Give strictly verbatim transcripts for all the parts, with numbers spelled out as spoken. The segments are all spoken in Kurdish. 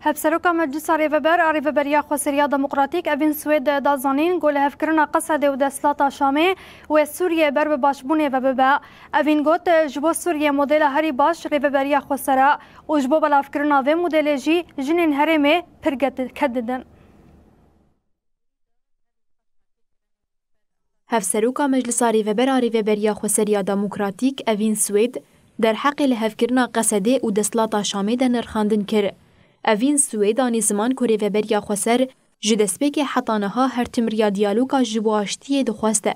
Hevseroka Meclisa Rêveber a Rêveberiya Xweseriya Demokratîk Evîn Swêd da zanîn ku lihevkirina Qesedê û desthilata Şamê wê Sûriyê ber bi başbûnê ve bibe. Evîn got, ji bo Sûriyê modela herî baş Rêveberiya Xweser e û ji bo belavkirina vê modelê jî jinên herêmê pir ked didin. Hevseroka Meclisa Rêveber a Rêveberiya Xweseriya Demokratîk Evîn Swêd derheqê lihevkirina Qesedê û desthilata Şamê de nirxandin kir. Evîn Swêd anî ziman ku Rêveberiya Xweser ji destpêkê heta niha her tim riya diyaloga ji bo aştiyê dixwest.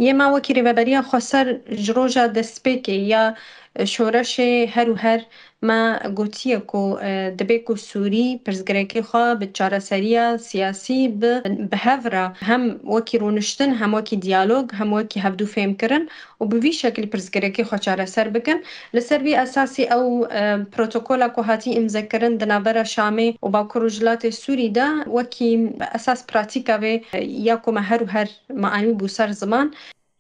Yê me wekî Rêveberiya Xweser ji roja destpêkê ya şoreşê her û her me gotiye ku, e, dibe ku Sûrî pirsgirêkê xwe bi çareseriya siyasî bi, bi hev re hem wekî rûniştin, hem wekî diyalog, hem wekî hevdû fêhmkirin û bi vî şekil pirsgirêkê xwe çareser bikin. Li ser vî esasî ew, e, protokola ku hatî îmzekirin di navbera Şamê û Bakur Rojhilatê Sûrî de wekî esas pratîka vê, e, ya ku me her û her me anîbû ser ziman.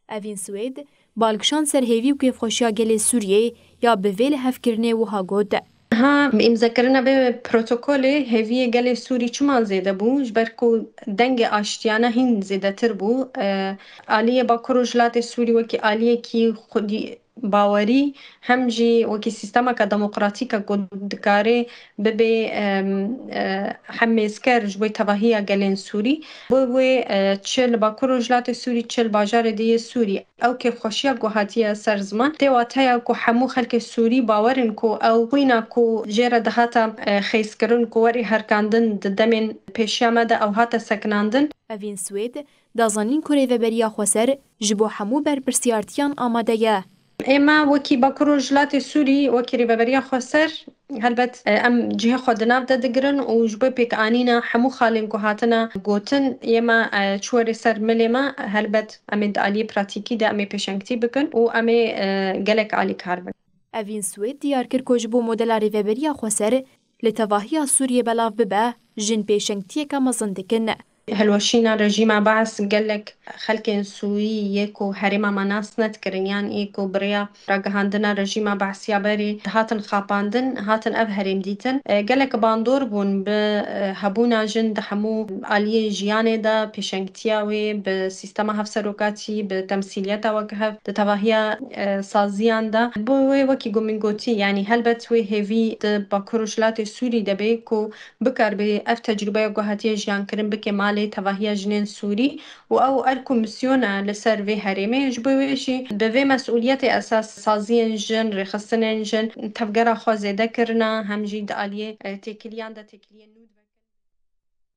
Evîn Swêd bal kişand ser hêvî û kêfxweşiya gelê Sûriyê ya bi vê lihevkirinê wiha got. Niha îmzekirina vê protokolê hêviyê gelê Sûrî çima zêde bû? Ji ber ku dengê aştiyane hîn zêdetir bû. E, aliyê Bakur Rojhilatê Sûrî wekî aliyekî xwedî bawerî hem jî wekî sîstemeke demokratîk e ku dikare bibe, em, e, hemêzker ji bo tevahiya gelên Sûrî. Bo wê, e, çi li Bakur Rojhilatê Sûrî, çi li bajarê dê yê Sûrî, ew kêfxweşiya ku hatiye ser ziman, tê wateya ku hemû xelkê Sûrî bawer in ku ew xwîna ku jê re dihata, e, xêzkirin ku werî herkandin di demên pêşiya me de ew hate sekinandin. Evîn Swêd da zanîn ku Rêveberiya Xweser ji bo hemû berpirsiyartiyan amade ye. Ê me wekî Bakur Rojhilatê Sûrî, wekî Rêveberiya Xweser, helbet, e, em cihê xwe di nav de digirin û ji bo pêkanîna hemû xalên ku hatine gotin, yê me, e, çi were ser milê me, helbet em ê di aliyê pratîkî de em ê pêşengtî bikin û em ê, e, gelek alîkar bin. Evîn Swêd diyar kir ku ji bo modela Rêveberiya Xweser li tevahiya Sûriyê belav bibe, jin pêşengtiyeke mezin dikin. Hilweşîna rejîma Beas gelek xelkên Sûrî yê ku herêma me nas nedikirin yan ê ku bi rêya ragihandina rejîma Beasiya berê dihatin xapandin, hatin ev herêm dîtin. E, gelek bandor bûn bi, e, hebûna jin di hemû aliyên jiyanê de, pêşengtiya wê bi sîstema hevserokatî, bi temsîliyeta wekhev di tevahiya, e, saziyan de. Bo wê wekî ku min gotî, yanî helbet wê hêvî di Bakur Rojhilatê Sûrî de be ku bikaribe ev tecrûbeya ku hatiye jiyankirin bike malê tevahiya jinên Sûrî û ew erk û misyona li ser vê herêmê. Ji bo wê jî bi vê mesûliyetê esas saziyên jin, rêxistinên jin tevgera xwe zêde kirine, hem jî di aliyê, e, têkiliyan de têkiliyên nû dibe.